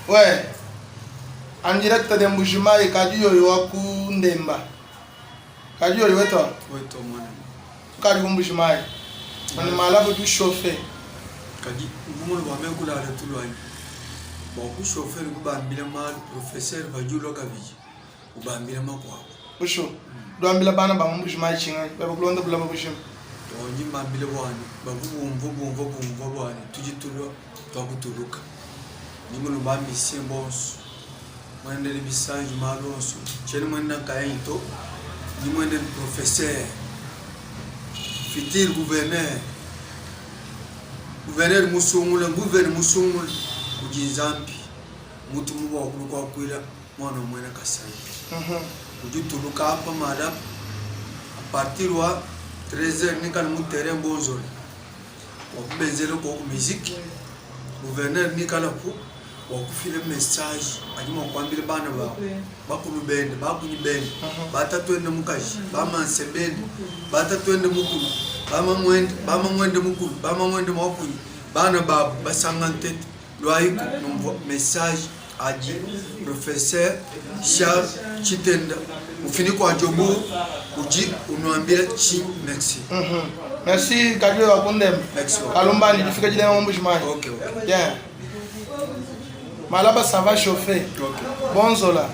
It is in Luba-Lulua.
Ouais. En direct de Mbujimayi kadi yoyo wa ku Ndemba. Kadi yoyo wetu. Wetu mwana. Kadi ku Mbujimayi. Mani malabu du chauffer. Kadi mvumunu bua meme kulala tulu anyi? Bua ku chauffer kubambila malu professeur badi ulua kabidi ubambila makuabu. Bushuwa. Duambila bana ba mu Mbujimayi tshinganyi beba kulonda bulaba bujima. To ndi mbambile bua ne bavua bumvua bumvua bumvua bua ne tudi tulua tuakutuluka. Ndi mulomba musicien bonso muende ne bisanji malu onso tshiena muenda nkayanyi to ndi muende ne professeur futur gouverneur gouverneur musungula gouverne musungula kudi Nzambi mutu bua kulua kuakuila muana wa muena Kasai udi utuluka apa malaba a partir wa 13h nikala mu terrain Bonzola bua kubenzela koku musique gouverneur nikalaku bua kufila message adi mua kuambila bana babu bakulu bende bakunyi bende batatuende mukaji bamanse bende batatuende mukulu bamamuende bamamuende mukulu bamamuende muakunyi bana babu basanga ntete luayiku numvua message adi professeur Charles Tshitenda mufini kwa Jobourg udi unuambila tshi merci. Merci Kadjo wa Kundemba. Merci. Kalumbandi difika dilenga mu Mbujimayi. Okay, okay. Bien. Malaba ça va chauffer. Okay. Bonzola.